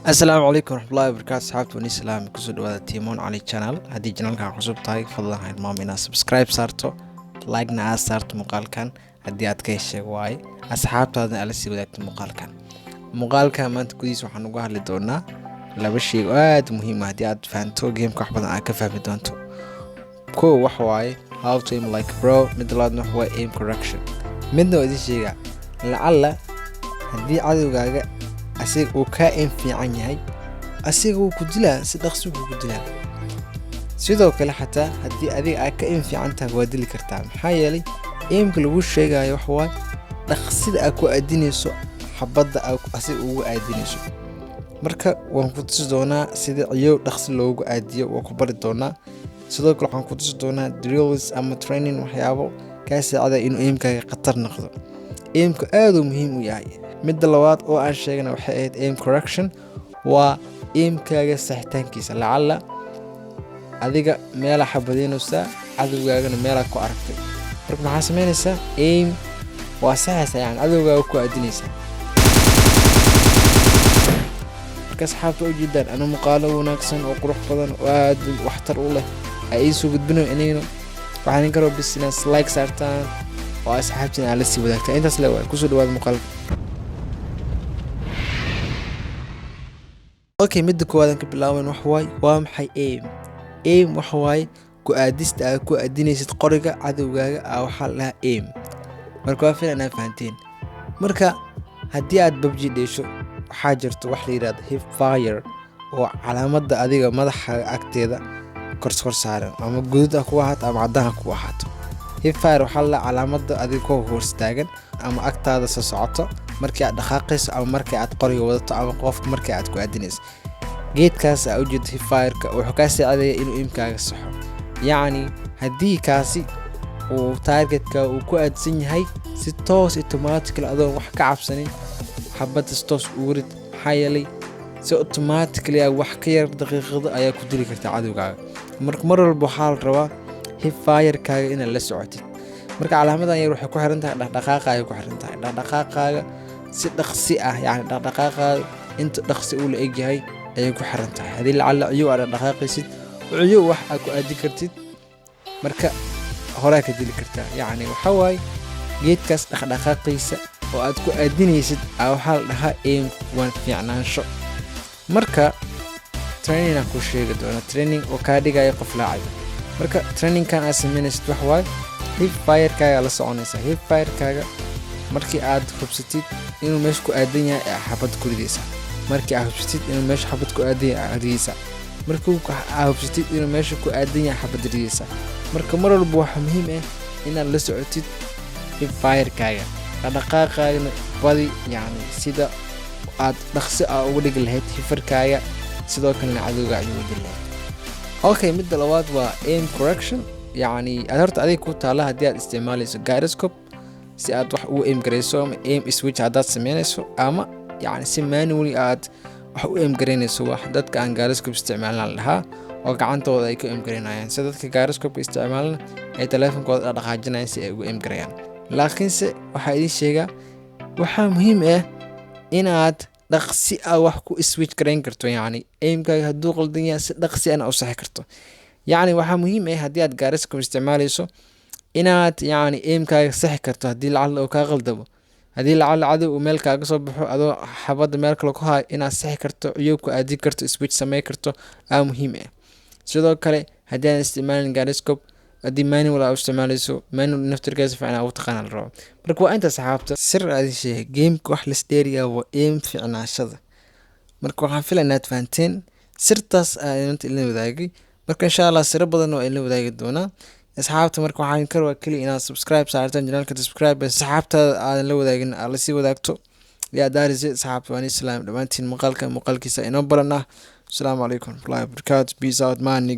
Asalaamu calaykum waraxmatullahi wabarakaatu, asxaabta wani salaam. Kusoo dhawaada Timon Cali Channel. Haddii channelkan cusub tahay, fadlan ha hilmaamo inaad subscribe saarto, like-na aad saarto muuqaalkan haddii aad ka heshay waaye, asxaabtaadana aad la sii wadaagto muuqaalkan. Muuqaalkan maanta gudihiisa waxaan uga hadli doonaa laba shay oo aad muhiim ah. Haddii aad fahanto gameka, wax badan aad ka fahmi doonto. Kow wax waaye how to aim like pro, midda labaadna wax waaye aim correction. Midna waa idin sheegaa: lacalla haddii cadowgaaga asiga uu kaa aim fiican yahay, asiga wuu ku dilaa, si dhaqsi wuu ku dilaa. Sidoo kale, xataa haddii adiga aad ka aim fiican tahay, waa dili kartaa. Maxaa yeelay, aimka lagu sheegayo wax waaye dhaqsida aad ku aadinayso xabadda, aad asiga ugu aadinayso. Marka waan ku tusi doonaa sida ciyow dhaqsi loogu aadiyo, waa ku bari doonaa. Sidoo kale waxaan ku tusi doonaa drills ama training, waxyaabo kaa saacida inuu aimkaaga khatar noqdo. Aimka aad uu muhiim u yahay. Midda labaad oo aan sheegana waxay ahayd aim correction, waa aimkaaga saxitaankiisa. Lacalla adiga meelaa xabadaynaysaa, cadowgaagana meelaa ku aragtay. Marka maxaa sameynaysaa? Aim waa saxaysaa, yani cadowgaaga ku aadinaysaa. Marka asxaabta, ujeedaan ana muuqaalo wanaagsan oo qurux badan oo aad waxtar u leh ay iisoo gudbinayo inayno. Waxaan idin karoo bis inaad like saartaan oo asxaabtiin aad la sii wadaagtaan. Intaas le waay. Kusoo dhawaada muuqaalka. Okay, midda koowaad aan ka bilaaban wax waay: waa maxay aim? Aim waxa waaye ku-aadista aad ku aadinaysid qoriga cadowgaaga ah, waxaa la dhahaa aim. Marka waa filan inaad fahanteen. Marka haddii aad PUBG dheesho, waxaa jirto wax la yidhahdo hip fire, oo calaamadda adiga madaxa agteeda kor saaran, ama guduud ha ku ahaato ama caddaan ha ku ahaato. Hip fire waxaa la calaamadda adiga ku hoos taagan ama agtaada soo socoto markii aad dhaqaaqayso ama markii aad qoriga wadato ama qofka markii aad ku aadinayso. Geedkaas aa ujeedo, hip fireka, wuxuu kaa saacidaya inuu aimkaaga saxo. Yacni haddii kaasi uu targetka uu ku aadsan yahay, si toos automatically, adoon wax ka cabsanin, xabadda si toos ugu rid. Maxaa yeelay, si automatically ah, wax ka yar daqiiqado ayaa ku dili kartaa cadowgaaga. Marka mar walba waxaa la rabaa hip firekaaga inaad la socotid. Marka calaamadan yar waxay ku xiran tahay dhaqdhaqaaqaaga, ku xiran tahay dhaqdhaqaaqaaga si dhaqsi ah, yacni dhaqdhaqaaqaaga inta dhaqsi uu la egyahay ayay ku xiran tahay. Haddii lacalla ciyow aad dhaqdhaqaaqaysid, ciyow wax aad ku aadi kartid, marka horaa ka dili kartaa. Yacni waxaa waaye geedkaas dhaqdhaqaaqiisa oo aad ku aadinaysid aa waxaa la dhahaa aim waan fiicnaansho. Marka training aan ku sheegi doona, training oo kaa dhigaya qof laaciba. Marka trainingkan aad sameynaysid wax waaye hip firekaaga la soconaysa. Hip firekaaga markii aad hubsatid inuu meesha ku aadan yahay, ayaa xabad ku ridaysaa. Markii aad hubsatid inuu meesha xabad ku aadan yahay, aad ridaysaa. Markii aad hubsatid inuu meesha ku aadan yahay, xabad ridaysaa. Marka mar walba waxaa muhiim ah inaad la socotid hip firekaaga, dhaqdhaqaaqaagana badi, yacni sida aad dhaqsi ah uga dhigi lahayd hipfirekaaga, sidoo kalena cadowga aad uga dili lahayd. Okay, midda labaad waa aim correction. Yacni aad horta adiga ku taala haddii aad isticmaalayso gyroscope si aad wax ugu aim garayso, ama aim switch haddaad sameynayso, ama yacni si manually aad wax u aim garaynayso. Wax dadka aan gyroscope isticmaalina la dhahaa oo gacantooda ay ku aim garaynayaan, si dadka gyroscope isticmaalna ay teleefonkooda dhaqaajinayaan si ay ugu aim garayaan. Laakiinse waxaa idiin sheegaa, waxaa muhiim ah inaad dhaqsi ah wax ku switch garayn karto. Yacni aimkaaga hadduu qaldan yahay, si dhaqsi ana u saxi karto. Yacni waxaa muhiim ah haddii aad gyroscope isticmaalayso inaad yacni aimkaaga saxi karto haddii lacalla uu kaa qaldamo. Haddii lacalla cadow uu meel kaaga soo baxo, adoo xabadda meel kale ku hayo, inaad saxi karto, ciyowku aadin karto, switch samey karto aa muhiim ah. Sidoo kale haddii aan isticmaalin gyroscope, haddii manual aa u isticmaalayso, manual naftirkeeda si fiican aa u taqaana la rabo. Marka waa inta, saxaabta, sir aad sheegay: gameka wax lasdheeriyaa waa aim fiicnaashada. Marka waxaan filaya inaad fahanteen sirtaas aan inta ilin wadaagay. Marka insha Allah siro badan oo ilin wadaagi doonaa, asxaabta. Marka waxaan ka rabaa keliya inaad subscribe saartaan channelka, subscribe, asxaabtaada aadan la wadaagin aad lasii wadaagto. Yaa daarise, asxaabta, waan islaam dhammaantiin. Muuqaalka muuqaalkiisa inoo baran ah. Asalaamu calaykum waraxmatullahi wabarakaatu. Peace out, man nigga.